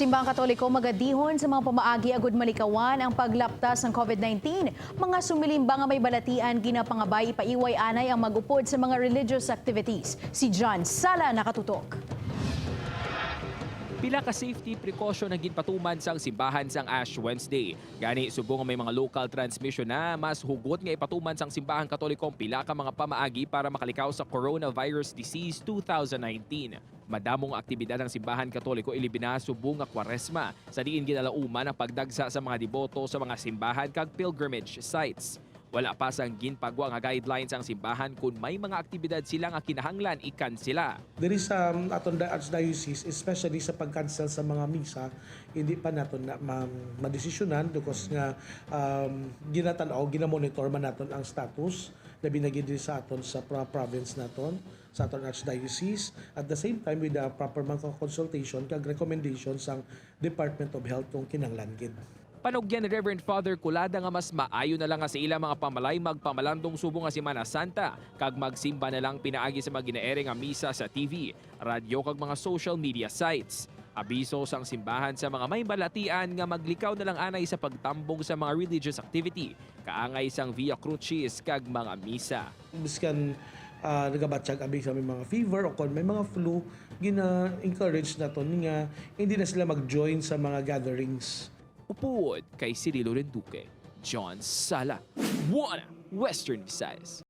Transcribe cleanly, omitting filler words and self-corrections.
Simbahang Katoliko magadihon sa mga pamaagi agud malikawan ang paglaptas ng COVID-19. Mga sumilimbang nga may balatian, ginapangabay ipaiway anay ang magupod sa mga religious activities. Si John Sala, nakatutok. Pila ka safety precaution ang ginpatuman sang simbahan sang Ash Wednesday. Gani subong nga may mga local transmission na, mas hugot nga ipatuman sang Simbahang Katoliko ang pila ka mga pamaagi para makalikaw sa Coronavirus Disease 2019. Madamong aktibidad ng Simbahan Katoliko, ilabi na subong nga Kwaresma, sa diin ginalauman ang pagdagsa sa mga deboto sa mga simbahan kag pilgrimage sites. Wala pa sang ginpagwa nga guidelines ang simbahan kung may mga aktibidad sila nga kinahanglan ikansela. There is aton da archdiocese, especially sa pag-cancel sa mga misa, hindi pa naton na madesisyonan because nga ginatanaw, ginamonitor man naton ang status, labi na gid diri sa aton sa province naton, sa aton archdiocese, at the same time with the proper mga consultation kag recommendations sang Department of Health kung kinahanglan gid. Panugyan ni Reverend Father Kulada nga mas maayo na lang nga sa ilang mga pamalay magpamalandong subong nga Simana Santa kag magsimba na lang pinaagi sa mga ginaere nga misa sa TV, radyo kag mga social media sites. Abiso sang simbahan sa mga may balatian nga maglikaw na lang anay sa pagtambong sa mga religious activity, kaangay sang Via Crucis kag mga misa. Biskan nagabatsyag abi sa may mga fever o kung may mga flu, gina-encourage naton nga hindi na sila mag-join sa mga gatherings. Upod kay Cirilo Renduque, John Sala, One Western Visayas.